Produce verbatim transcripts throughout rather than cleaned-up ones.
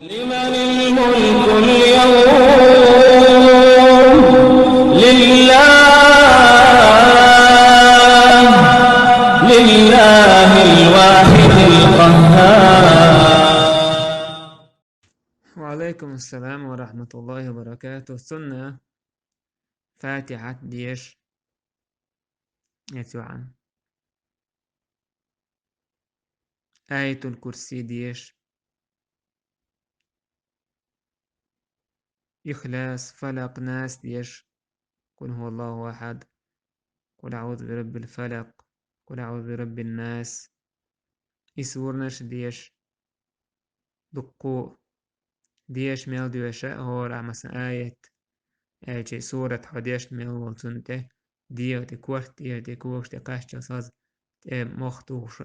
لمن الملك اليوم؟ لله، لله الواحد القهار. وعليكم السلام ورحمة الله وبركاته. Цунна Фатихьат деш, эцюгӀан. Аятул Курси деш. Ихлас, Фалакъ, Нас деш. قل هو الله أحد. قل أعوذ برب الفلق. قل أعوذ برب الناس. И сурнаш деш. Дуккху деш мел доьша, хӀора, масала, аят, аьлча сурат хьо деш мел волчун тӀе, дегӀа тӀе, корта тӀера тӀе, когаш тӀе кхаччалца хаза тӀе мох тухуш,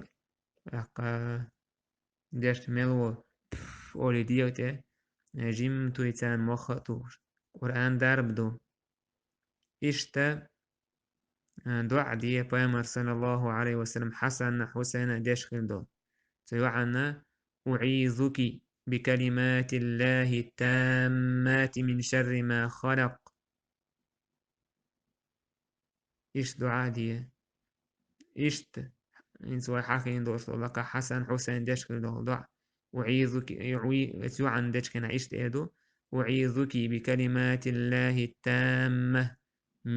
тӀаккха деш мел волу, олий дегӀа тӀе, э, жимма туй царна мох а тухуш. Къуръан дарба ду. Иштта, э, дуӀа де Пайхамар, саллаллаху Ӏалайхи ва саллам, Хьасанна, Хьусайна деш хир ду. Цу йоӀанна: أعيذك بكلمات الله التامات من شر ما خلق. Иштта дуӀа де. Иштта, хӀинца вай хьахийна долуш долу лакха Хьасан, Хьусайн деш хир долу дуӀа. أعيذك, уӀи-, эцу йоӀанна дечу хенахь иштта эр ду: أعيذك بكلمات الله التامة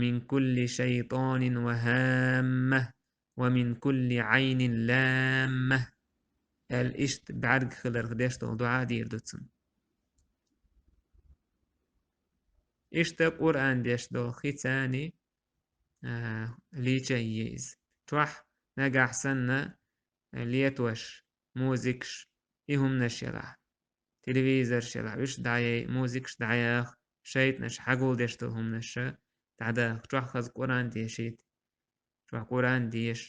من كل شيطان وهامة ومن كل عين لامة. Аьлла иштта бӀаьрг хиларх деш долу дуӀа дийр ду цунна. Иштта Къуръан деш долу хи цани, а, лийча а е иза. Чохь нагахь санна, а, летош, музыкаш, и хӀуманаш елахь, телевизорш елахь, уьш дӀаяй, музыкаш дӀаяха, шайтӀанаш хьагулдеш долу хӀуманаш дӀадаха, чохь хаза Къуръан дешийта. Чохь Къуръан деша,